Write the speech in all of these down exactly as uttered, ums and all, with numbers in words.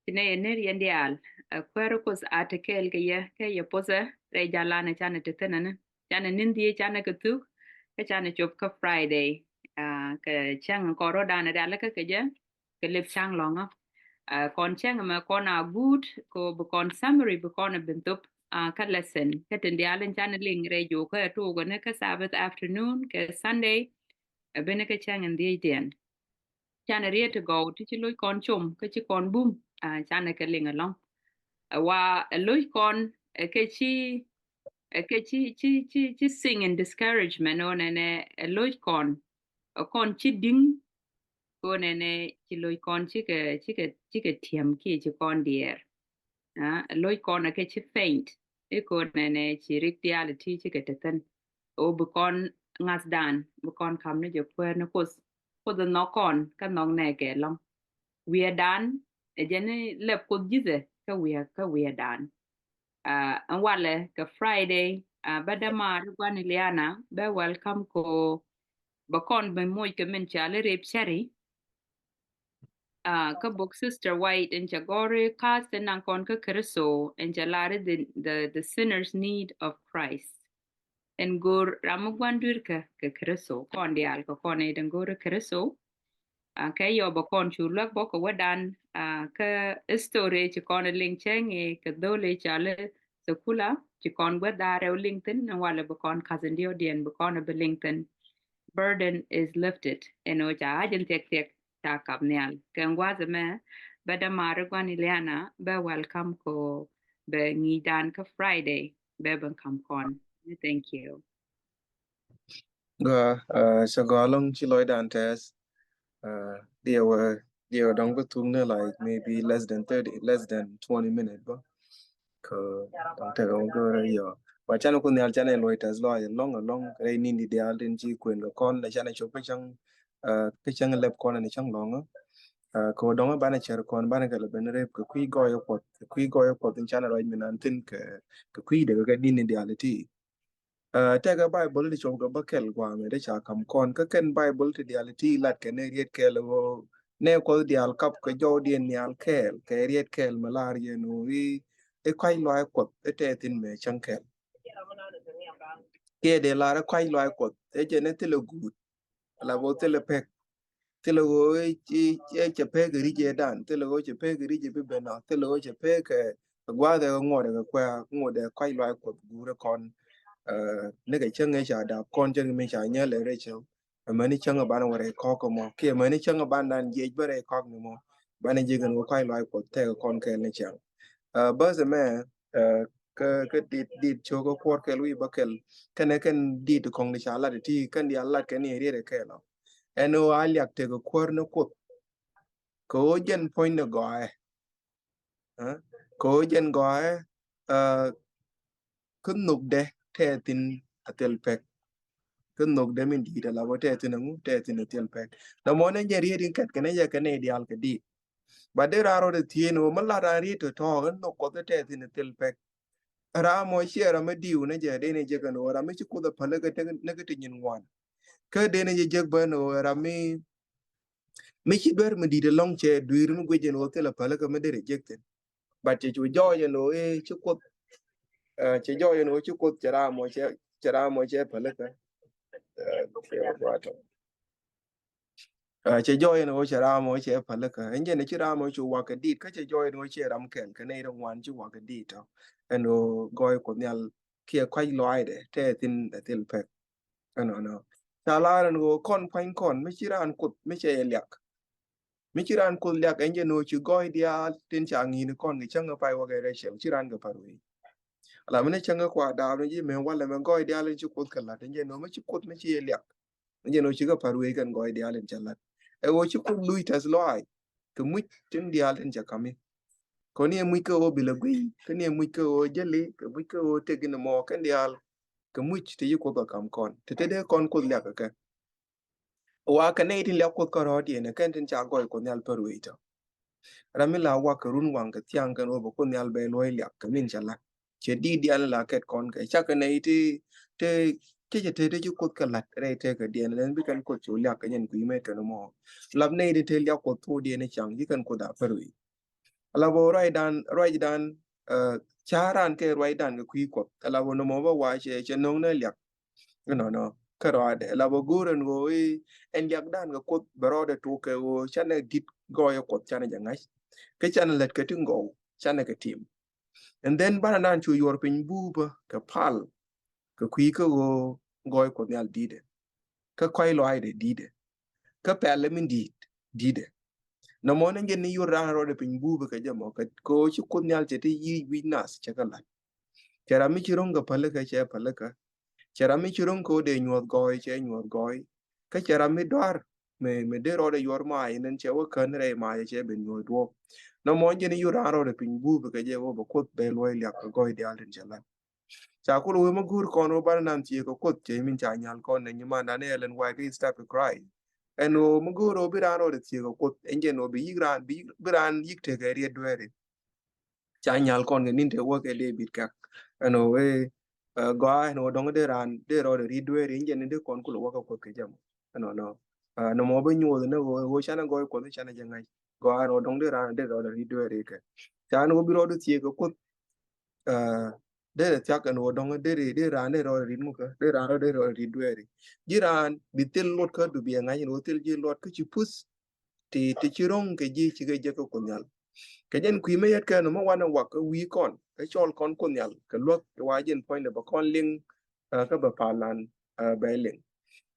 Ci nɛ yɛ ner yɛn diaal. Ɛ, kuäär Kuoth a te kɛɛl kɛ yɛ, kɛ yɛ pothɛ rɛy jalan ɛ canɛ te thinɛ ni. Canɛ ni̱n dhieec canɛ kɛ thuk, kɛ canɛ cop kä Friday. Aa, kɛ cäŋ kɔn rɔ̱dan rialikä kɛ jɛ, kɛ lep ca̱ŋ lɔ̱ŋä. Aa, kɔn cäŋ mɛ kɔn a guut, kɛ bi kɔn summary bi kɔn a ben thop, aa, kä lesson. Kɛ tin diaal in canɛ liŋ rɛy jo̱o̱kä ɛ tuukɛ ni kä Sabbath afternoon, kɛ Sunday, ɛ ben kɛ cäŋ in dhiecdiɛn. Canɛ riet ti gɔw ti ci lo̱c kɔn com kä ci kɔn bum, aa, canɛ kɛ liŋ ɛlɔ̱ŋ. Ɛ wa ɛ lo̱c kɔn, ɛ kɛ ci, ɛ kɛ ci, ci, ci, ci sing in discouragement ɔ nɛnɛ ɛ lo̱c kɔn. Ɛ kɔn ci di̱ŋ kɛ ɔ nɛnɛ ci lo̱c kɔn cikɛ, cikɛ, cikɛ tiɛm kiɛ ci kɔn diɛɛr. Aa, ɛ lo̱c kɔn ɛ kɛ ci faint. I̱ kɛ ɔ nɛnɛ ci rik diaal ti cikɛ te thin. Ɣöö bi kɔn ŋa̱thdan, bi kɔn ka̱m ni jɛ kuäär ni Kuoth. Kuoth ɛ nhɔk kɔn, kä nhɔk nɛ kɛ lɔ̱ŋ. Wiɛɛdan, ɛ jɛn ni lɛp Kuoth ji̱thɛ, kä wiɛɛ, kä wiɛɛdan. Aa, ɛn walɛ kɛ Friday, aa, bä dämaar gua̱n Iliana, bä welcome ko, bä kɔn bä moc kɛ min ca li rep cari. Aa, kä bok Sister White in ca gɔri kath tin naŋ kɔn kä Kritho, in ca lari the, the, the sinner's need of Christ. In go̱r ram mi gua̱n duer kɛ, kɛ Kritho, kɔn diaal kɛ kɔn in go̱r Kritho. Aa, kɛ yɔ bä kɔn cu luäk bä kɛ wädan, aa, kä story ci kɔn liŋ cäŋ i̱ kɛ dholi ca li Thukula, ci kɔn guäth da̱a̱r rɛw liŋ thin, in walɛ bä kɔn kath in diɔ̱k diɛn bä kɔn bä liŋ thin. Burden is lifted. Ɛn ɣöö ca ɣa̱c in thiɛk thiɛk ca kap nhial. Kɛ ŋuath ɛmɛ, bä dämaar gua̱n Iliana, bä welcome ko bä ŋi̱i̱cdan kä Friday, bä bä ka̱m kɔn. Thank you. Gɔaa, aa, cɛ gɔaa ɛlɔ̱ŋ ci lɔcdan tɛth. Aa, diɛ wä, diɛ wä dɔ̱ŋ bä thuk ni, like, maybe less than thirty, less than twenty minute bä. Kɛ dɔ̱ŋ tekɛ wä go̱o̱rä yɔ. Ba canɛ Kuoth Nhial canɛ luɔc tɛth lɔaac ɛlɔ̱ŋ, ɛlɔ̱ŋ rɛy ni̱n di diaal tin ci kuën kɛ kɔn, lɛ canɛ cop kä cäŋ, aa, kä cäŋ lɛp kɔn ni cäŋ lɔ̱ŋä. Aa, kɛ wä dɔ̱ŋ banɛ cär kɔn, banɛ kɛ lɛ ben rep kɛ kui̱ gɔɔyä Kuɔth, kɛ kui̱ gɔɔyä Kuɔth in canɛ ruac mi nan thi̱n kɛ, kɛ kui̱dɛ kɛ kɛ ni̱n di diaal ti. Aa, tekɛ Baibol ti cop kɛ bä kɛl guamɛ ti ca ka̱m kɔn. Kä kɛn Baibol ti diaal ti lat kɛ ni riet kɛl ɣöö nɛ Kuɔth diaal kap kɛ jɔwdiɛn nhial kɛɛl, kɛ riet kɛl mi lar yɛn ɣöö i̱, i̱ kɔ̱a̱c lɔaac Kuɔth i̱ tɛth in mɛ cäŋ kɛl. Kiɛ dee lar i̱ kɔ̱a̱c lɔaac Kuɔth i̱ jɛn i̱ thilɛ guut. La bä thilɛ pek. Thilɛ ɣöö i̱, i̱, i̱ cɛ pek kɛ ri̱c ëëdan. Thilɛ ɣöö cɛ pek kɛ ri̱c ɛ bi ben ɔ. Thilɛ ɣöö cɛ pek kɛ gua̱a̱th ɛ kɛ ŋuɔ̱t ɛ kɛ kuɛ, ŋuɔ̱t ɛ kɔ̱a̱c lɔaac Kuɔth guur ɛ kɔn. Aa, ni kɛ cäŋ ëë ca dap kɔn cäŋ mi ca nyäl ɛ Rachel. Amäni cäŋ ɛ banɛ wä rɛy kɔk ɛ mɔ. Kiɛ amäni cäŋ ɛ banɛ nan jiɛc bä rɛy kɔk ni mɔ. Banɛ ji̱ kɛn wä kɔ̱a̱c lɔaac Kuɔth tekɛ kɔn kɛɛl ni cäŋ. Aa, bäth ɛmɛ, aa, kä, kä dit, dit cok kä kuɔr kɛl wi̱i̱ bä kɛl. Kɛnɛ kɛn dit kɔŋ di ca lat ti, kɛn di a lat kɛn ni riet ɛ kɛɛl ɔ. Ɛn ɣöö a liak tekɛ kuäär ni Kuoth. Kɛ ɣöö jɛn puɔ̱ny ni gɔaaɛ. Aa, kɛ ɣöö jɛn gɔaaɛ, aa, kä nhökdɛ tɛthin a thil pek. Kä nhökdɛ min di̱i̱t a la bä tɛthin a ŋu, tɛthin a thil pek. Nɔmɔ ni jɛ riet in kɛt kɛ ni jɛ kɛ ni diaal kɛ di̱i̱t. Ba dee raan rɔ dee thieen wä mi la raan riet tɔ̱tɔ̱ kɛ nhök Kuɔth tɛthin a thil pek. Ram mɔ ciɛ ram mi diw ni jɛ dee ni jɛ kɛ ni wä ram mi ci Kuoth a päl kɛ ni kɛ ti nyin ŋuan. Kä dee ni jɛ jek bä ni wä ram mi mi ci duer mi di̱i̱t ɛlɔ̱ŋ cɛ dui̱r mi guic ɛn ɣöö thilɛ pälikä mi derɛ jek thi̱n. But cɛ cu jɔɔc ɛn ɣöö i̱ ci Kuoth, ɛ, cɛ jɔɔc ɛn ɣöö ci Kuoth cɛ ram mɔ cɛ, cɛ ram mɔ cɛ pälikä. Ɛ, cɛ jɔɔc ɛn ɣöö cɛ ram mɔ cɛ pälikä. Ɛn jɛn ci ram mɔ cu wak kɛ di̱i̱t kä cɛ jɔɔc ɛn ɣöö cɛ ram kɛl kɛ nɛy ti ŋuan ci wak kɛ di̱i̱t tɔ. Ɛn ɣöö gɔɔy Kuoth Nhial kiɛ kɔ̱a̱c lɔaacdɛ tɛ thi̱n ɛ thil pek. Ɛnɔnɔ. Ca lar ɛn ɣöö kɔn pua̱ny kɔn mi ci raan Kuoth mi cɛ yɛ liak. Mi ci raan Kuoth liak ɛn jɛ ni ɣöö ci gɔɔy diaal tin ca ŋi̱i̱ni kɔn kɛ cäŋ ɛ pay wä kɛ Rachel ci raan kɛ pa̱r wee. Ala mi ni cäŋ ɛ kua daap ni ji̱ mɛ walɛ mɛ gɔɔy diaal in ci Kuoth kɛ la̱t ɛn jɛ ni ɣöö mi ci Kuoth mi ci yɛ liak. Ni jɛn ɣöö cikɛ pa̱r wee kɛn gɔɔy diaal in cɛ la̱t. Ɛ ɣöö ci Kuoth luc tɛth lɔaac kɛ muc tin dial tin cɛ ka̱mi. Kɔn ni ɛ muc kä ɣöö bilɛ guiy, kɛ ni ɛ muc kä ɣöö jäli, kɛ muc kä ɣöö tëk in mɔ kɛn diaal. Kɛ muc ti ci Kuoth ɛ ka̱m kɔn. Ti te dee kɔn Kuoth liak kɛ kɛ. Wa kɛ nɛy tin liak Kuoth kärɔ̱ tiɛn ɛ kɛn tin ca gɔɔy Kuoth Nhial pa̱r wee tɔ. Ram mi la wak kɛ run waŋ kɛ thiaŋ kɛn ɣöö bɛ Kuoth Nhial bɛ luɔ̱c liak kɛ min cɛ la̱t. Cɛ diit diaal la kɛt kɔn kɛ cakɛ nɛy ti, ti, ti cɛ te ti ci Kuoth kɛ la̱t rɛy tëkä diɛn lɛn bi kɛn Kuoth cu liak kɛ nyɛn kui̱ met kɛn mɔ. Lap nɛy ti te liak Kuoth thok diɛn i̱ caŋ ci kɛn Kuoth a pa̱r wee. Ala bä ruacdan, ruacdan, eh, ca̱ran kɛ ruacdan kɛ kui̱ Kuɔth. Ala bä nɔmɔ bä wa cɛ, cɛ no̱ŋ ni liak. Nɔnɔ, kä ruacdɛ. Ala bä go̱o̱r ɛn ɣöö i̱ ɛn liakdan kɛ Kuɔth bɛ rɔɔdɛ tok kɛ ɣöö canɛ di̱t gɔɔyɛ Kuɔth canɛ jɛ ŋa̱c. Kä canɛ lät kɛ ti gɔw, canɛ kɛ tim. And then banɛ nan cu yuɔr piny buupä kɛ pal kɛ kui̱ kä ɣöö gɔɔy Kuɔth Nhial di̱tdɛ. Kä kɔc lɔaacdɛ di̱tdɛ. Kä pɛl min di̱i̱t di̱tdɛ. Nɔmɔ ni jɛn ni yur raan rɔɔdɛ piny buupä kɛ jɛ mɔ kɛ ɣöö ci Kuoth Nhial cɛ ti yic wi̱c nath cɛ kɛ la̱t. Cɛ ram mi ci ro̱ŋ kɛ pälikä cɛ pälikä. Cɛ ram mi ci ro̱ŋ kɛ ɣöö dee nyuɔ̱th gɔɔy cɛ nyuɔ̱th gɔɔy. Kä cɛ ram mi dɔaar mi, mi dee rɔɔdɛ yuɔr mac in ɛn cɛ wä kän rɛy mac cɛ ben nyuɔ̱th duɔ̱ɔ̱p. Nɔmɔ jɛn i̱ yur raan rɔɔdɛ piny buupä kɛ jɛ wä bɛ Kuoth bɛ luɔ̱c liak kɛ gɔɔy diaal tin cɛ la̱t. Ca kul wee mi go̱o̱r kɔn wä banɛ nan thieek kɛ Kuoth cɛ min ca nyal kɔn nɛ nyimandan ɛ lɛn wa̱i̱ kɛ step kɛ Christ. Ɛn wä mi go̱o̱r wä bi raan rɔɔdɛ thieek kɛ Kuoth ɛn jɛn wä bi yi̱k raan, bi, bi raan yi̱k tekɛ riet dueeri. Ca nyal kɔn kɛ ni̱n te wä kɛ David kɛk. Ɛn ɣöö, eh, gɔaa ɛn ɣöö dɔ̱ŋ dee raan, dee rɔɔdɛ ri̱t dueeri, in jɛn in dee kɔn kulɛ wä kɛ Kuoth kɛ jɛ mɔ. Ɛnɔ, nɔ. Eh, nɔmɔ bä nyuɔth ni ɣöö, ɣöö canɛ gɔɔy Kuɔth canɛ jɛ ŋa̱c. Gɔaa ɛn ɣöö dɔ̱ŋ dee raan dee rɔɔdɛ ri̱t dueeri kɛ. Ca ɛn ɣöö bi rɔɔdu thieek kɛ Kuoth, eh, dee rɛ thiak ɛn ɣöö dɔ̱ŋ dee rɛ, dee raan dee rɔɔdɛ ri̱t ŋukä, dee raan rɔɔdɛ ri̱t dueeri. Ji̱ raan bi thil luɔt kä du bi ɛ ŋa̱c ɛn ɣöö thil ji̱ luɔt kä ci puth. Ti, ti ci ro̱ŋ kɛ ji̱ cikɛ jek kä Kuoth Nhial. Kɛ jɛn kui̱ mi yɛt kɛn mɛ wanɛ wak kä wi̱i̱ kɔn, kä cɔl kɔn Kuoth Nhial, kɛ luäk kɛ wa jɛn puɔ̱nydɛ bɛ kɔn liŋ, eh, kä bɛ palan, eh, bɛ liŋ.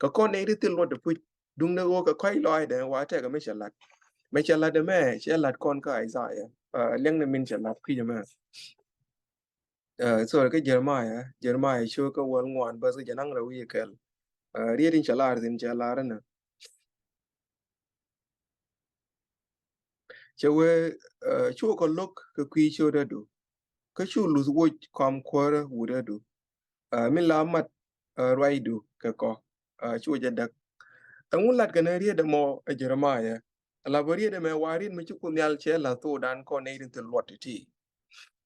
Kɛ kɔn nɛy ti thil luɔt ti puc, duŋdɛ ɣöö kɛ kɔc lɔaacdɛ wa tɛkɛ mi cɛ la̱t. Mi cɛ la̱t ɛmɛ, cɛ la̱t kɔn kä Isaiah, eh, liɛŋni min cɛ la̱t kui̱c ɛmɛ. Eh, sorry, kä Jeremiah, Jeremiah cio̱k kä wäl ŋuan bäth kä jɛ naŋ rɛw wi̱i̱ kɛl. Eh, riet in cɛ lar thin cɛ lar inɛ. Cɛ wee, eh, cu kɔ lo̱k kɛ kui̱ cio̱dädu. Kä cu luth woc kɔm kuäärä wutdädu. Eh, min la mat, eh, ruacdu kɛ kɔ, eh, cu jɛ däk. Ɛŋu lat kɛn riet ɛmɔ ɛ Jeremiah? Ala bä riet ɛmɛ wa riet mi ci Kuoth Nhial cɛ la̱th thokdan kɔn nɛy tin thil luɔt ti̱ti̱.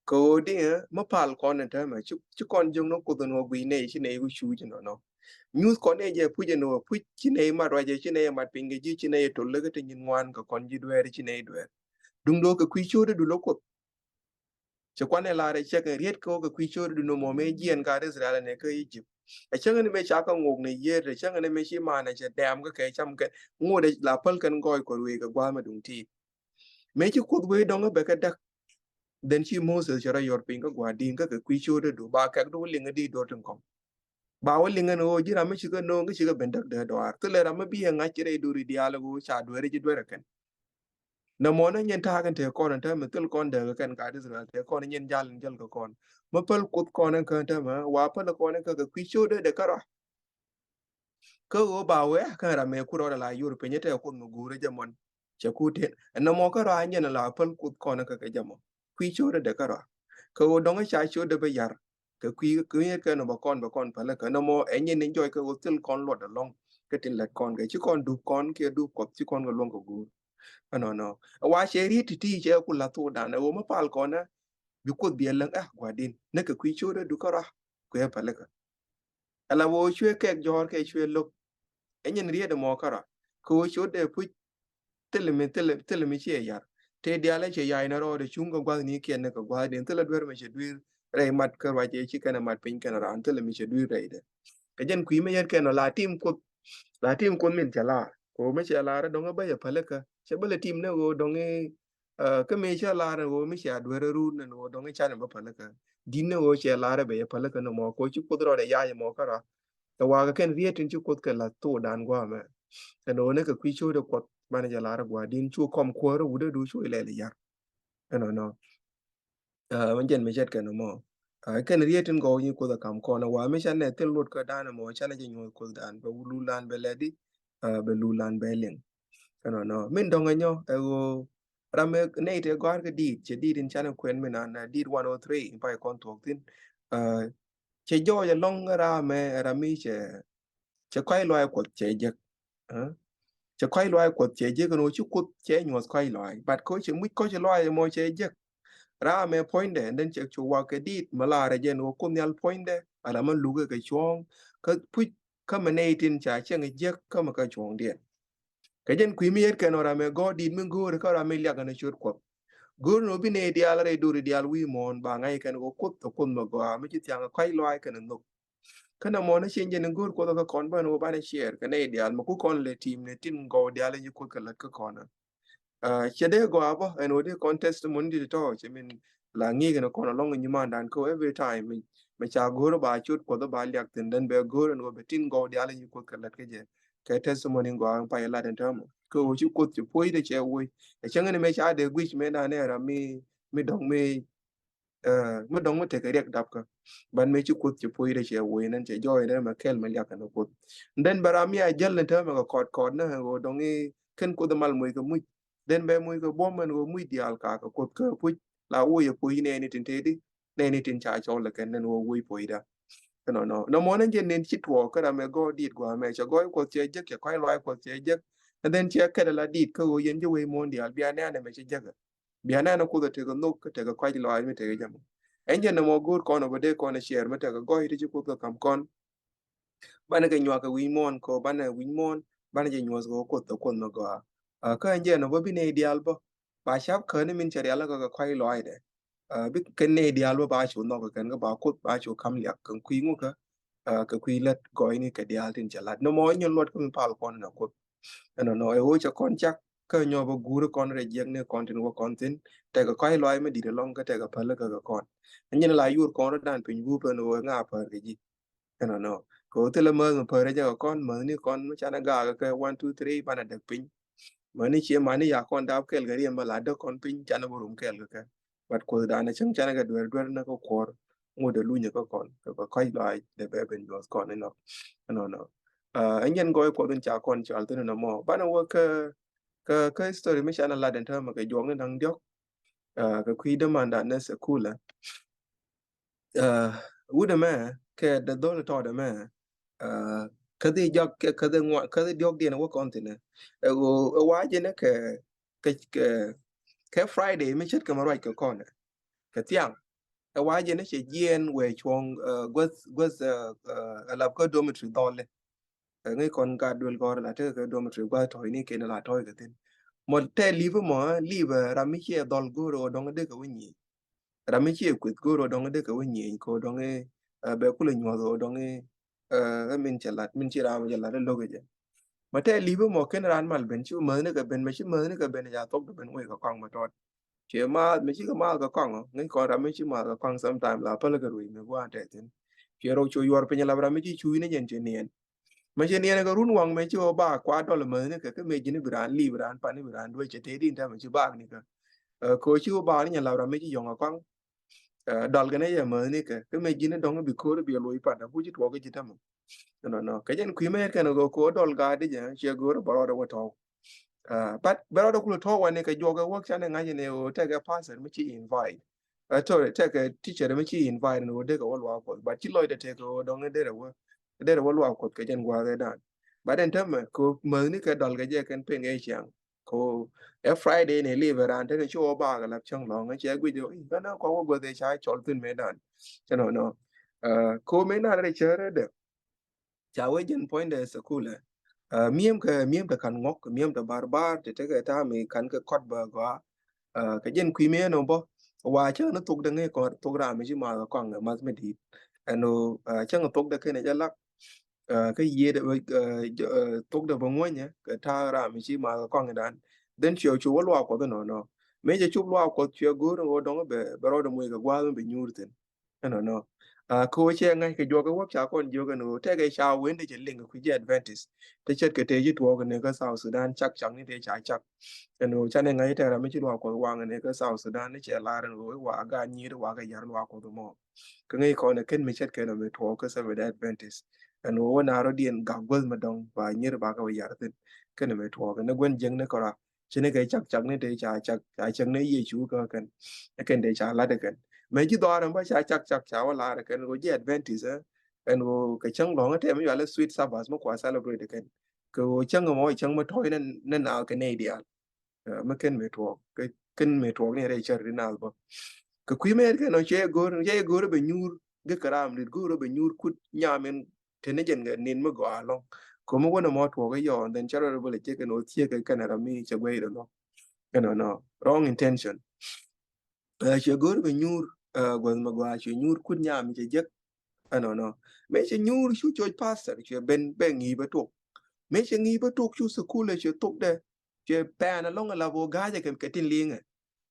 Kɛ ɣöö diɛ mi pal kɔn in täämɛ ci, ci kɔn jiök ni Kuoth in ɣöö guic nɛy ci nɛy ku cuuc inɔnɔ. Nyuth kɔn nɛy jɛ puc in ɣöö puc ci nɛy mat ruacɛ ci nɛy mat piny kɛ ji̱ ci nɛy tol lä kä ti nyin ŋuan kɛ kɔn ji̱ dueeri ci nɛy dueer. Duŋdɛ ɣöö kɛ kui̱ cio̱dädu lä Kuoth. Cɛ kuanɛ lar ɛ cäŋ in riet kɛ ɣöö kɛ kui̱ cio̱dädu nɔmɔ mëë jiɛn gaat Israel nɛ kä Egypt. Ɛ cäŋ in mëë ca kɛ ŋok ni yiër ɛ cäŋ in mëë ci manɛ cɛ dɛm kä kɛ cam kɛ ŋot ɛ la päl kɛn gɔɔy kɔ ruëë kɛ gua̱a̱th mɛ duŋ ti̱i̱t. Mëë ci Kuoth wee dɔŋ bɛ kɛ däk. Then ci Moses cɛ rɔ yɔr piny kä gua̱a̱r di̱i̱n kä kɛ kui̱ cio̱dädu ba kɛk du liŋ di do̱r tin kɔŋ. Ba wä liŋ ɛn ɣöö ji̱ ram mi cikɛ no̱o̱ŋ kä cikɛ ben däk dee dɔaar. Thilɛ ram mi bi ɛ ŋa̱c ci rɛy do̱ri diaal ɣöö ca dueeri ji̱ dueer ɛ kɛn. Nɔmɔ ni nyɛn ta̱a̱ kɛn tëë kɔn ɛn täämɛ thil kɔn dee kɛ kɛn gat Israel tëë kɔn nyɛn jal in jäl kɛ kɔn. Mi päl Kuoth kɔn ɛn kään täämɛ wa päl kɔn ɛn kä kɛ kui̱ cio̱dädɛ kärɔa. Kä ɣöö ba wee kä ram mëë ku rɔɔdɛ la yor piny tɛ Kuoth mi guurä jɛ mɔn. Cɛ ku ten ɛn nɔmɔ kärɔa nyɛn la päl Kuoth kɔn kä kɛ jɛ mɔ. Kui̱ cio̱dädɛ kärɔa. Kä ɣöö dɔŋ ca cio̱dä bä yar. Kɛ kui̱, kui̱ yet kɛ nɔ bä kɔn, bä kɔn pälä kɛ nɔmɔ ɛ nyɛn ni jɔc kɛ ɣöö thil kɔn luɔt ɛlɔ̱ŋ. Kä tin lät kɔn kɛ ci kɔn dup kɔn kɛ dup Kuɔth ci kɔn kɛ luɔ̱ŋ kɛ guur. Ɛnɔnɔ. Ɛ wa cɛ riet ti̱ti̱ cɛ ku la thokdan ɛ ɣöö mi pal kɔn ɛ bi Kuoth bi ɛ läŋ ɛ gua̱di̱n. Ni kɛ kui̱ cio̱dädu kärɔa. Kuɛ pälä kɛ. Ala wä cuɛ kɛk jɔ̱ɔ̱r kɛ cuɛ lo̱k. Ɛ nyɛn riet ɛmɔ kärɔa. Kɛ wä cot dee puc thilɛ mi, thilɛ, thilɛ mi ciɛ yar. Tëë diaal ɛ cɛ yay ni rɔɔdɛ cuŋ kɛ gua̱thnikiɛn ni kɛ gua̱thdiɛn thilɛ duer mi cɛ dui̱r rɛy mat kä ruac ɛ ci kɛn ɛ mat piny kɛn raan thilɛ mi cɛ dui̱r rɛydɛ. Kɛ jɛn kui̱ mi yɛn kɛn ɔ la tim Kuoth. La tim Kuoth min cɛ lar. Kɛ wä mi cɛ lar ɛ dɔŋ ɛ bä yɛ pälä kä. Cɛ bä lɛ tim ni ɣöö dɔŋ ɛ Ɛ, kä mëë cä lar ɛn ɣöö mi cia duer run ɛn ɣöö dɔ̱ŋ i̱ canɛ bä pälikä. Di̱t ni ɣöö cia lar ɛ bɛ yɛ pälikä ni mɔ kɛ ɣöö ci Kuoth rɔɔdɛ yac ɛmɔ kärɔa. Kɛ wakä kɛn riet tin ci Kuoth kɛ la̱th thokdan gua̱a̱mɛ. Ɛn ɣöö ni kɛ kui̱ cio̱dɛ Kuɔth banɛ jɛ lar ɛ gua̱a̱r di̱n cu kɔm kuäärä wutdä du cu ilɛl i̱ yar. Ɛnɔnɔ. Ɛ, mɛ jɛn mi cɛt kɛn ɛmɔ. Ɛ, kɛn riet tin gɔw nyi Kuoth ɛ kam kɔn ɛ wa mi canɛ thil luɔt kä dan ɛmɔ canɛ jɛ nyuɔth Kuothdan bɛ wut lulan bɛ lɛ di. Ɛ, bɛ lulan bɛ liŋ. Ɛnɔnɔ. Min dɔ̱ŋ ɛ nyɔ ɛ ɣöö ram ɛ nɛy tɛ gɔ̱a̱r kɛ di̱i̱t cɛ di̱i̱t in canɛ kuɛn min an, ɛ, di̱i̱t one oh three in pay kɔn thuɔ̱k thi̱n. Ɛ, cɛ jɔɔc ɛlɔ̱ŋ ram ɛ ram mi cɛ, cɛ kɔc lɔaac Kuɔth cɛ jek. Ɛ? Cɛ kɔc lɔaac Kuɔth cɛ jek ɛn ɣöö ci Kuoth cɛ nyuɔth kɔc lɔaac. But kɛ ɣöö cɛ muc kɔc lɔaac ɛmɔ cɛ jek. Ram ɛ puɔ̱nydɛ, and then cɛ cu wak kɛ di̱i̱t mi laarɛ jɛ ɛn ɣöö Kuoth Nhial puɔ̱nydɛ, ala mi lukɛ kɛ cuɔ̱ɔ̱ŋ, kä puc kä mi nɛy tin ca cieŋ jiäk kä mi kä cuɔ̱ɔ̱ŋdiɛn. Kɛ jɛn kui̱ mi yet kɛn ɔ ram ɛ gɔ̱r di̱i̱t mi go̱o̱ri kä ram mi liak ɛn ɛ ciöt Kuɔth. Go̱o̱r ni wä bi nɛy diaal rɛy do̱ri diaal wi̱i̱ muɔ̱ɔ̱n ba ŋa̱c kɛn kɛ Kuoth, kɛ Kuoth mi gɔaa mi ci thiaŋ kɛ kɔ̱a̱c lɔaac kɛnɛ nhök. Kä nɔmɔ ni ci jɛn in go̱o̱r Kuoth kä kɔn bä ni wä banɛ share kɛ nɛy diaal mi ku kɔn lɛ tim ni tin gɔw diaal in ci Kuoth kɛ lät kä kɔn. Cɛ dee gɔaa bä ɛn wä dee kɔn testimony di tɔ̱ cɛ min la ŋi̱i̱k ni kɔn alɔŋ in nyimandan kä every time mi, mi ca go̱o̱r ba cot Kuoth ba liak thin den bɛ go̱o̱r ɛn wä bɛ tin gɔw diaal in ci Kuoth kɛ lät kä jɛ. Kɛ testimony gɔaa in pay lat in täämɛ kä wä ci Kuoth ci puɔ̱c dee cɛ woc. Ɛ cäŋ ni mɛ ca dee guic mɛ dan ɛ ram mi, mi dɔŋ mi mi dɔŋ mi tekɛ riɛk dapkä. Ban mëë ci Kuoth cɛ puɔ̱c rɛy cɛ wee nɛn cɛ jɔɔc rɛy mɛ kɛl mɛ liak kɛn Kuoth. Then bɛ ram mi a jäl ni täämɛ kɛ kɔt kɔt ni ɣöö dɔŋ i̱ kɛn Kuoth mal moc kɛ muc. Then bɛ moc kɛ buɔ̱m ɛn ɣöö muc diaal ka kɛ Kuoth kä puc la woc ɛ puɔ̱c nɛɛni tin tëëdi nɛɛni tin ca cɔl ɛ kɛn nɛn ɣöö woc puɔ̱cda. Ɛnɔnɔ nɔmɔ nɛn jɛ nen ci tuɔɔk kä ram ɛ gɔɔ dit gua̱a̱mɛ cɛ gɔɔy Kuoth cɛ jek cɛ kɔc luaac Kuoth cɛ jek. And then cɛ kɛt ala dit kä ɣöö yɛn ji̱ wec muɔ̱ɔ̱n diaal bia nɛn ɛmɛ cɛ jek ɛ. Bia nɛn ɛ Kuoth ɛ tekɛ nhök kä tekɛ kɔc lɔaac mi tekɛ jɛ mɔ. Ɛn jɛ nɔmɔ go̱o̱r kɔn ɛ bä dee kɔn ɛ share mi tekɛ gɔɔy ti ci Kuoth kɛ ka̱m kɔn. Banɛ kɛ nyuak kɛ wi̱i̱ muɔ̱ɔ̱n kɛ banɛ wi̱i̱ muɔ̱ɔ̱n banɛ jɛ nyuɔ̱th kɛ Kuoth ɛ Kuoth mi gɔaa. Kä ɛn jɛ nɔmɔ bi nɛy diaal bä ba cap käni min cɛ rial kä kɛ kɔc lɔaacdɛ. Bi kɛn nɛy diaal bä ba cu nhɔk kɛ kɛn kä ba Kuoth ba cu ka̱m liak kɛ kui̱ ŋukä. Kɛ kui̱ lät gɔɔyni kɛ diaal tin cɛ lat nɔmɔ nyɛ luɔt kä mi pal kɔn nɛ Kuoth. Ɛnɔnɔ ɛ ɣöö cɛ kɔn cak kä nyɔp ɛ guur kɔn rɛ jiɛk ni kɔn tin wä kɔn thin. Tekɛ kɔc lɔac mi di̱t ɛlɔŋ kä tekɛ päl kä kɛ kɔn. Ɛn jɛn la yur kɔn rɔ dan piny gup ɛn ɣöö ŋa pär kɛ ji̱. Ɛnɔnɔ kɛ ɣöö thilɛ mäth mi pär jɛ kɛ kɔn mäth ni kɔn mi canɛ gaak kɛ one two three banɛ däk piny. Mäni cie mani ya kɔn dap kɛl kɛ riɛm bä la däk kɔn piny canɛ bä rum kɛl kɛ kɛ. But Kuoth danɛ cäŋ canɛ kɛ duer duer nä kä kuɔr ŋut ɛ lunyɛ kä kɔn kɛ kɔc lɔaac dee bɛ ben nyuɔth kɔn inɔ. Ɛnɔnɔ. Ɛn jɛn gɔɔy Kuɔth in ca kɔn cɔal thin inɔ mɔ banɛ wä kä kä kä history mi canɛ lat in täämɛ kɛ juɔk ni da̱ŋ diɔk. Kɛ kui̱ dämandan ni sekulɛ. Wut ɛmɛ kɛ dee dhol tɔt ɛmɛ. Kä dhi jɔk kɛ kä dhi ŋuan kä dhi diɔk diɛn wä kɔn thin ɛ ɣöö ɛ wa̱a̱ jɛ ni kɛ kɛ kɛ Friday mi ce̱tkɛ mɛ ruac kɛ kɔn ɛ kɛ thiaŋ. Ɛ wa̱a̱ jɛ ni cɛ jiɛɛn wee cuɔ̱ŋ guäth guäth ɛ lap kä dormitory dhɔli. Ŋäc kɔn gat duel gɔr la tekɛ kɛ dormitory gua̱th tɔ̱ɔ̱cni kɛn la tɔ̱ɔ̱c kɛ thin. Mɔ tɛ lip mɔ lip ram mi ciɛ dhɔl go̱o̱r ɣöö dɔ̱ŋ dee kɛ wä nyieny. Ram mi ciɛ kueth go̱o̱r ɣöö dɔ̱ŋ dee kɛ wä nyieny kɛ ɣöö dɔ̱ŋ ɛ bɛ kulɛ nyuɔth ɣöö dɔ̱ŋ ɛ min cɛ lat min ci ram cɛ lat ɛ lo̱k ɛ jɛ. Mɔ tɛ lip mɔ ken ran mal ben ci mäthni kɛ ben mɛ ci mäthni kɛ ben ca thok dɔ ben wec kɛ kɔaŋ mɛ tɔt. Ciɛ maath mɛ ci kɛ maath kɛ kɔaŋ ɔ ŋäc kɔn ram mi ci maath kɛ kɔaŋ sometime la päl kɛ ruec mi gua̱a̱n tɛ thin. Ciɛ rok cu yuɔr piny la ram mi ci cuuc ni jɛn ci niɛn. Mɛ ci niɛn kɛ run waŋ mɛ ci wä baak kua dɔl mäthni kɛ kä mɛ ji̱n bi raan li̱i̱ bi raan pan bi raan duec cɛ tëëdi in tɛmɛ ci baak ni kä. Kɛ wä ci wä baak ni nyɛ lap ram mɛ ci yɔ̱ŋ a kɔaŋ. Dɔl kɛn yɛ mäthni kɛ kä mɛ ji̱n dɔŋ bi ko̱r bi loc pan ku ci tuɔɔk ci tɛmɛ. Nɔ nɔ kɛ jɛn kui̱ mɛ kɛn kɛ kɛ wä dɔl gaat di jɛ ciɛ go̱o̱r bɛ rɔɔdɛ wä tɔ̱w. But bɛ rɔɔdɛ kulɛ tɔ̱w wani kɛ juɔk kɛ wäk canɛ ŋa̱c ni wä tekɛ pastor mi ci invite. Sorry tekɛ teacher mi ci invite ni wä dekɛ wä luaak Kuɔth but ci lɔcdɛ tekɛ wä dɔŋ derɛ wä derɛ wä luaak Kuɔth kɛ jɛn gua̱a̱th ɛ dan. But ɛn tɛmɛ kɛ mäthni kɛ dɔl kɛ jɛ kɛn peng ɛ ciaŋ. Ko ɛ Friday ni li̱i̱ bɛ raan teni ci wä baak lap cäŋ lɔ̱ŋ ɛ cɛ guic ɛ ɣän ɛ kɔk wä guäth ɛ ca cɔl thin mëë dan. Cɛ nɔ nɔ ko mëë nan rɛ cɛ rɛ dɛ. Ca wee jɛn puɔ̱nydɛ thukul ɛ mi̱em kɛ mi̱em te ka̱n ŋɔk mi̱em te bar bar te tekɛ ta̱a̱ mi ka̱n kɛ kɔt bä gɔaa. Kɛ jɛn kui̱ mi ɛn ɔ bä wa cäŋ ni thok däŋ ɛ kɔn thok ram mi ci math kɛ kɔaŋ ɛ math mi di̱i̱t. Ɛn ɔ cäŋ thok däŋ kɛn ɛ jɛ lak. Kä yiëëdɛ thok däŋ bä ŋuɔ̱nyɛ kɛ ta̱a̱ ram mi ci math kɛ kɔaŋ ɛ dan. Then cuɛ cu wä luaak Kuɔth inɔnɔ mëë cɛ cup luaak Kuɔth cuɛ go̱o̱r in ɣöö dɔ̱ŋ bɛ bɛ rɔɔdɛ muc kɛ gua̱a̱th mi bɛ nyuur thi̱n. Ɛnɔnɔ. Kä wä cɛ ŋa̱c kɛ juɔk kɛ wäk ca kɔn jiök ɛn ɣöö tɛkɛ ca wen ti cɛ liŋ kɛ kui̱ ji̱ Adventist ti ce̱tkɛ tëë ci tuɔɔk ni kä South Sudan cak cak ni tëë ca cak. Ɛn ɣöö canɛ ŋa̱c tɛk ram mi ci luaak Kuɔth waŋ ni kä South Sudan ni cɛ lar ɛn ɣöö i̱ wa gaat nyiir i̱ wa kɛ yar luaak Kuɔth mɔ. Kä ŋäc kɔn ɛ ken mi ce̱tkɛ nɔ mi tuɔɔk kä Seventh Day Adventist. Ɛn ɣöö wä na rɔ̱diɛn gak guäth mi dɔ̱ŋ ba nyiir ba kɛ wä yar thi̱n. Ken mi tuɔɔk ɛn ɛ guän jiäkni kɔra. Ci ni kɛ cak cak ni te ca cak ca cak ni Yecu kä kɛn. Ɛ kɛn te ca lat ɛ kɛn mɛ ji̱ dhɔaar ɛn bä ca cak cak ca wä lar ɛ kɛn ɣöö ji̱ Adventist ɛ ɛn ɣöö kɛ cäŋ lɔ̱ŋ ɛ tɛm yual ɛ sweet Sabbath mi kua celebrate ɛ kɛn. Kɛ ɣöö cäŋ ɛmɔ ɛ cäŋ mi tɔ̱ɔ̱c ni naath kɛ nɛy diaal. Mi kɛn mi tuɔɔk kɛ kɛn mi tuɔɔk ni rɛy cär di naath bä. Kɛ kui̱ mɛɛt kɛn ɔ cɛ go̱o̱r cɛ go̱o̱r bɛ nyuur gek kɛ ram dit go̱o̱r bɛ nyuur kut nyam in te ni jɛn kɛ nin mi gɔaa lɔ̱ŋ. Ko̱mi wänɛ mɔ tuɔɔk i̱ yɔɔ and then cɛ rɔ rɔ bä lɛ ciek kɛn ɔ thiek kɛ kɛn ram mi cɛ guɛy rɔ lɔ̱ŋ. Ɛnɔ nɔ wrong intention. Ɛ, cɛ go̱r bɛ nyuur, ɛ, guäth mɛ gɔaa cɛ nyuur kut nyam cɛ jek. Ɛnɔnɔ. Mëë cɛ nyuur cu coc pastor cɛ ben bɛ ŋi̱i̱c bɛ tok. Mëë cɛ ŋi̱i̱c bɛ tok cu thukul cɛ tok dɛ. Cɛ pɛn alɔŋ ala bɔ ga̱a̱cɛ kɛ tin liŋɛ.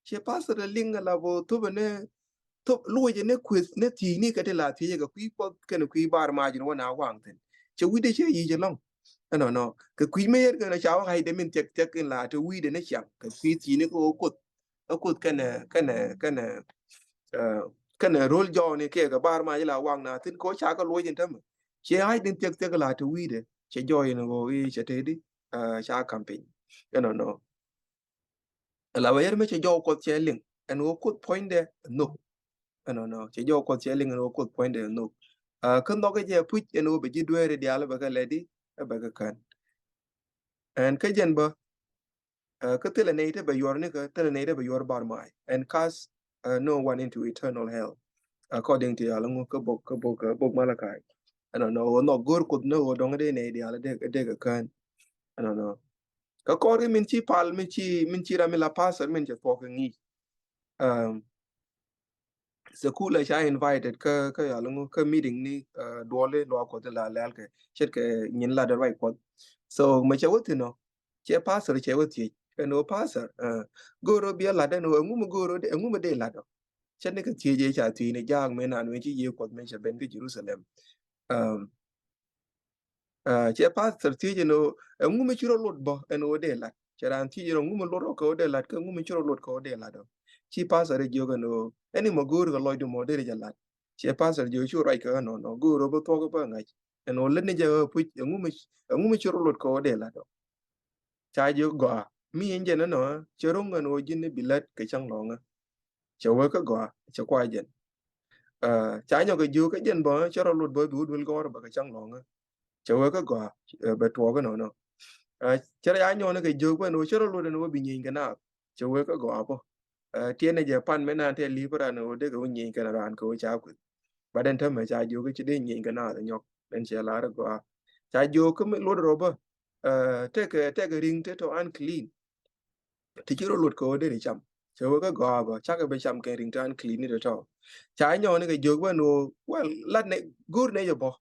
Cɛ pastor liŋ ala bɔ thop ni, thop luɔcɛ ni kueth ni thiec ni kɛ ti la thiec kɛ kui̱ Kuɔth kɛnɛ kui̱ bar mac ni wä na waŋ thin. Cɛ wi̱cdɛ cɛ yic alɔŋ. Ɛnɔnɔ. Kɛ kui̱ mëë yɛr kɛn ca wä ka̱cdɛ min thiɛk thiɛk in la te wi̱cdɛ ni ciaŋ kɛ kui̱ thiec ni kɛ wä Kuoth. Ɛ Kuoth kɛnɛ, kɛnɛ, kɛnɛ, ɛ, kɛnɛ ro̱l jɔɔni kɛ kɛ bar mac la waŋ na thin kɛ wä ca kɛ luɔc in tämɛ. Cɛ hac din thiɛk thiɛk la te wi̱cdɛ cɛ jɔɔy in ɣöö i̱ cɛ te di, ɛ, ca ka̱m piny. Ɛnɔnɔ. Ala bɛ yɛr mi cɛ jɔw Kuɔth cɛ liŋ ɛn ɣöö Kuoth puɔ̱nydɛ nhök. Ɛnɔnɔ. Cɛ jɔw Kuɔth cɛ liŋ ɛn ɣöö Kuoth puɔ̱nydɛ nhök. Ɛ, kä nhɔk jɛ puc ɛn ɣöö bɛ ji̱ dueeri diaal bɛ kɛ lɛt di, ɛ bɛ kɛ kän. Ɛn kä jɛn bä, ɛ, kä thilɛ nɛy te bɛ yuɔr ni kä thilɛ nɛy te bɛ yuɔr bar mac. And cast, ɛ, no one into eternal hell. According to yal ŋu kä bok, kä bok, kä bok Malakai. Ɛnɔnɔ. Ɣöö nhɔk go̱o̱r Kuoth ni ɣöö dɔŋ dee nɛy diaal dee, dee kɛ kän. Ɛnɔnɔ. Kä kɔr kɛ min ci pal, min ci, min ci ram mi la pastor min cɛ thuɔk kɛ ŋi̱i̱c. Um, thukul a ca invited kä, kä yal ŋu kä meeting ni, uh, duɔli luaak Kuɔth la lɛl kɛ ce̱tkɛ nyin lat ruac Kuɔth. So mɛ cɛ wä thin ɔ cɛ pastor cɛ wä thiec ɛn ɣöö pastor, uh, go̱o̱r ɔ biɛ lat ɛn ɣöö ɛŋu mi go̱o̱r ɔ dee, ɛŋu mi dee lat ɔ. Ce̱tni kɛ thiec ɛ ca thiec ni jaak mi nan mi ci Yiëë Kuɔth mi cɛ ben kä Jerusalem. Um, Ɛ, cɛ pastor thiec ɛn ɣöö ɛŋu mi ci rɔ lot bä ɛn ɣöö dee lat. Cɛ raan thiec ɛn ɣöö ɛŋu mi lot rɔ kɛ ɣöö dee lat, kɛ ɛŋu mi ci rɔ lot kɛ ɣöö dee lat ɔ. Ci pastor ɛ jiök ɛn ɣöö ɛn i̱ mɔ go̱o̱ri kɛ lɔcdu mɔ dee rɛ jɛ lat. Cɛ pastor jiök cu ruac kɛ ɛnɔnɔ go̱o̱r ɣöö bä thuɔk bä ŋa̱c. Ɛn ɣöö lät ni jɛ ɣöö puc ɛŋu mi, ɛŋu mi ci rɔ lot kɛ ɣöö dee lat ɔ. Ca jiök gɔaa mi ɛn jɛn ɛnɔ cɛ ro̱ŋ ɛn ɣöö ji̱n ni bi lät kɛ cäŋ lɔ̱ŋä. Cɛ wee kä gɔaa, cɛ kuay jɛn. Ɛ, ca nyɔk kɛ jiök kä jɛn bä cɛ rɔ lot bä bi wä duel gɔ̱rä bä kɛ cäŋ lɔ̱ŋä. Cɛ wee kä gɔaa, ɛ, bɛ tuɔɔk inɔnɔ. Ɛ, cɛ rɔ ya nyɔk ni kɛ jiök bä ni wä cɛ rɔ lot ni wä bi nyieny kɛ naath. Cɛ wee kä gɔaa bä. Ɛ, tiɛn ni jɛ pan mi naan tɛ li̱p ran ni wä dee kɛ wä nyieny kɛn raan kɛ wä ca kueth. Bat ɛn tämɛ ca jiök ci dee nyieny kɛ naath nyɔk. Ɛn cɛ lar gɔaa. Ca jiök kä mi lot rɔ bä. Ɛ, tekɛ, tekɛ ri̱ŋ te tɔ unclean. Ti ci rɔ lot kɛ ɣöö deri cam. Cɛ wee kä gɔaa bä cakɛ bɛ cam kɛ ri̱ŋ tan clean ni tɔ̱tɔ̱. Ca nyɔk ni kɛ jiök bä ni ɣöö, well, lat ni go̱o̱r ni jɛ bä.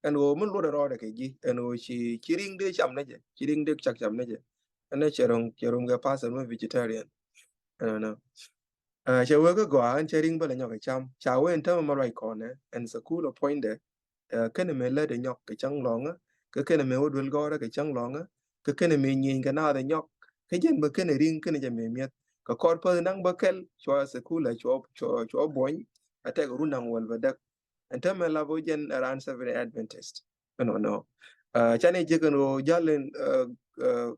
Ɛn ɣöö mi lot rɔɔdɛ kɛ ji̱ ɛn ɣöö ci, ci ri̱ŋ dee cam ni jɛ, ci ri̱ŋ dee cak cam ni jɛ. Ɛn cɛ ro̱ŋ, cɛ ro̱ŋ kɛ pastor mi vegetarian. Ɛn nɔ. Ɛ, cɛ wee kä gɔaa ɛn cɛ ri̱ŋ bä lɛ nyɔk kɛ cam. Ca wee ɛn tämɛ ma ruac kɔnɛ ɛn thukul ɔ puɔ̱nydɛ. Ɛ, kɛnɛ mëë lät ɛ nyɔk kɛ cäŋ lɔ̱ŋä, kä kɛnɛ mëë wä duel gɔ̱rä kɛ cäŋ lɔ̱ŋä, kä kɛnɛ mëë nyieny kɛ naath ɛ nyɔk, kä jɛn bä kɛnɛ ri̱ŋ kɛnɛ jɛ mëë mi̱eth. Kɛ kɔr päth naŋ bä kɛl cua thukul ɛ cua, cua, cua buɔ̱ny, a tɛk run naŋ wäl bä däk. Ɛn täämɛ la bä jɛn ɛ raan Seventh Adventist. Ɛnɔnɔ. Ɛ, canɛ jek ɛn ɣöö jäl ɛn, ɛ, ɛ,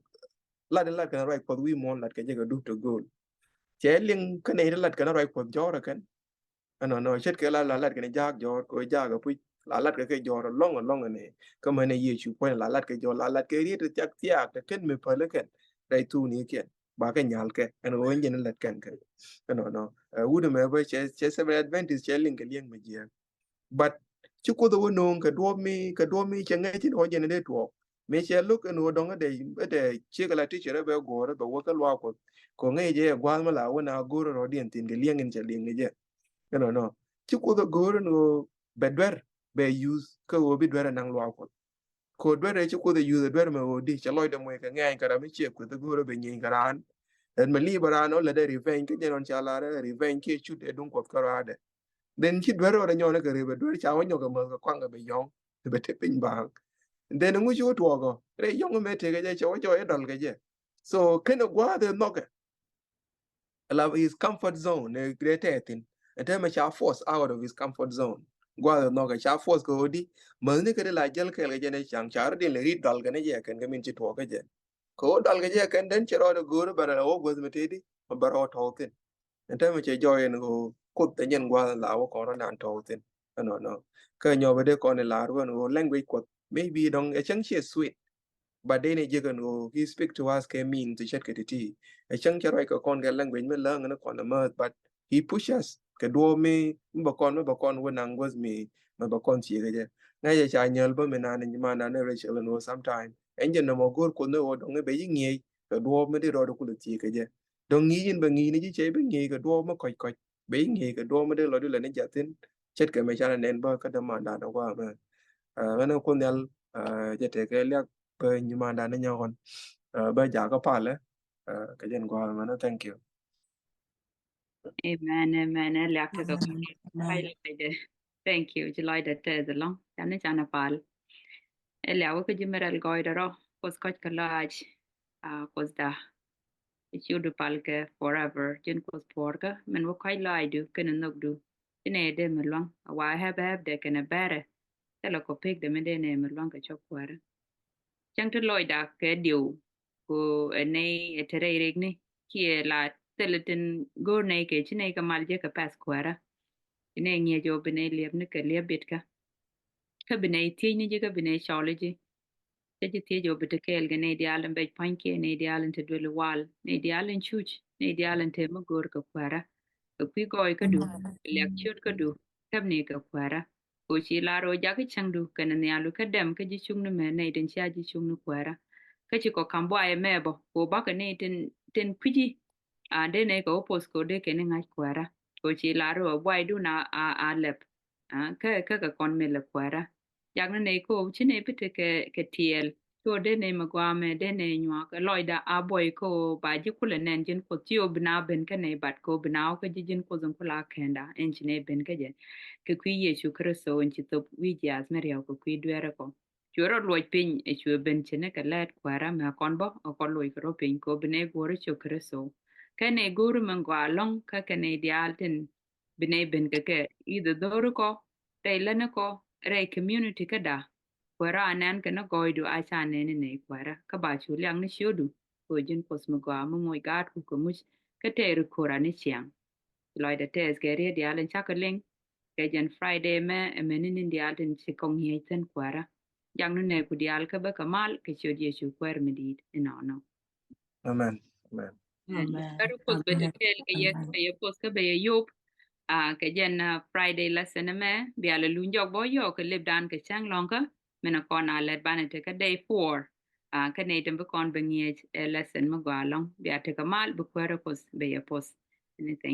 lat ɛn lat kɛn ruac Kuɔth wi̱i̱ muɔ̱ɔ̱n lat kɛ jek ɛ dup te gööl. Cɛ liŋ kɛnɛ lat kɛn ruac Kuɔth jɔ̱ɔ̱rä kɛn. Ɛnɔnɔ, ce̱tkɛ la, la lat kɛn jaak jɔ̱ɔ̱r, kɛ jaak ɛ puc, la lat kɛ kɛ jɔ̱ɔ̱r ɛlɔ̱ŋ, ɛlɔ̱ŋ ɛnɛ. Kä mɛnɛ Yecu puɔ̱ny, la lat kɛ jɔ̱ɔ̱r, la lat kɛ riet thiak thiak, kɛ kɛn mi päl kɛn, rɛy thukni kɛn, ba kɛ nyal kɛ, ɛn ɣöö ɛn jɛn lat kɛn kɛ. Ɛnɔnɔ, ɛ, wut ɛmɛ bä cɛ, cɛ Seventh Adventist cɛ liŋ kɛ liɛŋ mi jiɛɛk. But ci Kuoth ɛ wä no̱o̱ŋ kɛ duɔ̱ɔ̱p mi, kɛ duɔ̱ɔ̱p mi cɛ ŋäc in ɣöö jɛn ɛ dee tuɔɔk. Mi cɛ lo̱k ɛn ɣöö dɔ̱ŋ ɛ dee, ɛ dee ciek ala teacher ɛ bɛ go̱o̱r ɛ bɛ wä kä luaak Kuɔth. Kɛ ŋäc jɛ ɛ gua̱a̱th mi la wä na go̱o̱r ɛ rɔ̱diɛn thi̱n kɛ liɛŋ in cɛ liɛŋ ni jɛ. Ɛnɔnɔ. Ci Kuoth ɛ go̱o̱r ɛn ɣöö bɛ duer, bɛ use, kä ɣöö bi duer ɛ naŋ luaak Kuɔth. Kɛ ɣöö duer ɛ ci Kuoth ɛ use ɛ duer mɛ ɣöö di, cɛ lɔcdɛ muɔc kɛ ŋɛɛny kɛ ram mi ciɛ kueth ɛ go̱o̱r ɛ bɛ nyieny kɛ raan. Ɛn mɛ li̱i̱ bɛ raan ɔ lɛ dee revenge, kä jɛn ɣän ca lar ɛ revenge kiɛ cut ɛ duŋ Kuɔth kä raadɛ. Then ci duer ɣöö rɛ nyɔn ɛ kɛ rep ɛ duer ca wä nyɔk ɛ mäth kɛ kuaŋ kɛ bɛ yɔ̱ŋ, bɛ te piny baaŋ. Then ŋu ci wä tuɔɔk ɔ, rɛ yɔ̱ŋ mɛ tekɛ jɛ, cɛ wä jɔɔc ɛ dɔl kɛ jɛ. So, kɛn ɛ gua̱a̱th ɛ nhɔkɛ. Ala his comfort zone, ɛ gre tɛ thin. Ɛ tɛ mɛ ca force out of his comfort zone. Gua̱a̱th ɛ nhɔkɛ, ca force kɛ ɣöö di, mäthni kɛ di la jäl kɛɛl kɛ jɛ ni ca̱ŋ, ca rɔ din lɛ ri dɔl kɛ ni jɛ kɛn kɛ min ci tuɔɔk kɛ jɛ. Kɛ ɣöö dɔl kɛ jɛ kɛn den cɛ rɔɔdɛ go̱o̱r bɛ rɛ la wä guäth mi teti, mɛ bɛ rɔɔ tɔ̱w thin. Ɛn täämɛ cɛ jɔɔy ɛn ɣöö Kuoth ɛ jɛn gua̱a̱th in la wä kɔn rɔ nan tɔ̱w thin. Ɛnɔnɔ. Kä nyɔk bɛ dee kɔn in lar wä ɛn ɣöö language Kuɔth maybe dɔ̱ŋ ɛ cäŋ ciɛ sweet. But then ɛ jek ɛn ɣöö he speak to us kɛ mean ti ce̱tkɛ ti̱ti̱. Ɛ cäŋ cɛ ruac kɛ kɔn kɛ language mi läŋ ni kɔn ɛ määth, but he push us kɛ duɔ̱ɔ̱p mi, mi bɛ kɔn, mi bɛ kɔn wä naŋ guäth mi, mi bɛ kɔn thieekä jɛ. Ŋäcɛ ca nyäl bä mi nan, ma nan ni Rachel ɛn ɣöö sometime ɛn jɛ nɔmɔ go̱o̱r Kuoth ni ɣöö dɔ̱ŋ i̱ bɛ ji̱ ŋi̱eec kɛ duɔ̱ɔ̱p mi di rɔɔdɛ kulɛ thieekä jɛ. Dɔ̱ŋ ŋi̱i̱c in bɛ ŋi̱i̱c ni ji̱ cɛ i̱ bɛ ŋi̱eec kɛ duɔ̱ɔ̱p mi kɔc kɔc. bɛ i̱ ŋi̱i̱c kɛ duɔ̱ɔ̱p mi dee lɔcdu lɛ ni jiath thi̱n ce̱tkɛ mɛ canɛ nɛn bä kä dämandan ɛ gua̱a̱ mɛ. Ɣän ɛ Kuoth Nhial jɛ tekɛ liak bä nyimandan ni nyɔkɔn bä jakä palɛ kɛ jɛn gua̱a̱ mɛ. Thank you. Amen, amen. Ɛ liak tekɛ kuay lɔcdɛ. Thank you. Ci lɔcdɛ tɛth ɛlɔ̱ŋ canɛ canɛ pal. Ɛ liak wä kä ji̱ mi rɛl gɔɔydɛ rɔ Kuoth kɔc kɛ lɔaac. Kuothda ɛ ciötdu palkɛ forever. Ji̱n Kuoth puɔ̱ɔ̱rkä min wä kɔc lɔaacdu kɛnɛ nhökdu. Ci nɛ dee mi lua̱ŋ a wa ɛ hɛp hɛpdɛ kɛnɛ bɛrɛ. Thilɛ kɔ pekdɛ mi dee nɛ mi lua̱ŋ kɛ cɔk kuäärä. Cäŋ ti lɔcda kɛ diw ku ɛ nɛy ɛ te rɛy rikni kiɛ la thilɛ tin go̱o̱r nɛy kɛ ci nɛy kɛ mal jɛ kɛ pɛth kuäärä. Ci nɛy ŋi̱eec ɔ bi nɛy liɛpni kɛ liɛp bitkä. Kä bi nɛy thiecni ji̱ kä bi nɛy cɔɔli ji̱. Cä ji̱ thiec ɔ bi te kɛɛl kɛ nɛy diaal in bɛc pua̱nykiɛ, nɛy diaal in te duëli wal, nɛy diaal in cuc, nɛy diaal in te mi go̱o̱r kɛ kuäärä. Kɛ kui̱ gɔɔykädu kɛ liak ciötkädu käpni kɛ kuäärä. Kɛ ɣöö ci lar ɣöö jakä cäŋdu kɛnɛ nhialdu kä dɛm kä ji̱ cuŋni mɛ nɛy tin cia ji̱ cuŋni kuäärä. Kä ci kɔ ka̱m buay ɛmɛ bä kɛ ɣöö bakɛ nɛy tin, tin kui̱ci. A dee nɛy kɛ wä poth kɛ ɣöö dee kɛn i̱ ŋa̱c kuäärä. Kɛ ɣöö ci lar ɣöö buaydun a, a, a lɛp. A kä, kä kɛ kɔn mëë lɛ kuäärä. Jakni nɛy kɛ ɣöö ci nɛy bi tekɛ kɛ tiɛɛl. Ci ɣöö dee nɛy mɛ gɔaa mɛ dee nɛy nyuak ɛ lɔcda a buɔy kɛ ɣöö ba ji̱ kulɛ nɛn ji̱n Kuoth ci ɣöö bi na ben kä nɛy bat kɛ ɣöö bi na wä kä ji̱ ji̱n Kuoth in kula kɛnda ɛn ci nɛy ben kä jɛ. Kɛ kui̱ Yecu Kritho in ci thop wi̱i̱ jiaath mi riaw kɛ kui̱ dueerä kɔ. Cuɛ rɔ luɔc piny ɛ cuɛ ben ci ni kɛ lɛɛt kuäärä mɛ kɔn bä ɛ kɔn luɔc kɛ rɔ piny kɛ ɣöö bi nɛy guɔ̱ɔ̱r i̱ cök Kritho. Kɛ nɛy go̱o̱ri mɛ gɔaa lɔ̱ŋ kä kɛ nɛy diaal tin bi nɛy ben kɛ kɛ idhɛ dho̱o̱ri kɔ rɛy läni kɔ rɛy community käda. Kuäärä a nɛn kɛ ni gɔɔydu a ca nɛn ni nɛy kuäärä kä ba cu liak ni ciötdu. Kɛ ɣöö ji̱n Kuoth mi gɔaa mi moc gaatku kɛ muc kä tɛɛri ko̱ra ni ciaŋ. Lɔcdɛ tɛɛth kɛ riet diaal in cakɛ liŋ kɛ jɛn Friday mɛ ɛmɛ ni ni̱n diaal tin ci kɔŋ ŋi̱eec thi̱n kuäärä. Jakni nɛɛku diaal kä bä kɛ mal kɛ ciöt Yecu Kuäär mi di̱i̱t inɔnɔ. Amen. Amen. Amen. Bä ri Kuoth bɛ te kɛɛl kɛ yɛ, kɛ yɛ Kuoth kä bɛ yɛ yop. Kɛ jɛn Friday lesson ɛmɛ bia lɛ luny jɔk bä yɔɔk kɛ lipdan kɛ cäŋ lɔ̱ŋkä. Min a kɔn a lɛt banɛ tekä day four. Kä nɛy tin bi kɔn bɛ ŋi̱eec ɛ lesson mi gɔaa lɔ̱ŋ bia tekɛ mal bi Kuäärä Kuoth bɛ yɛ poth. Anything.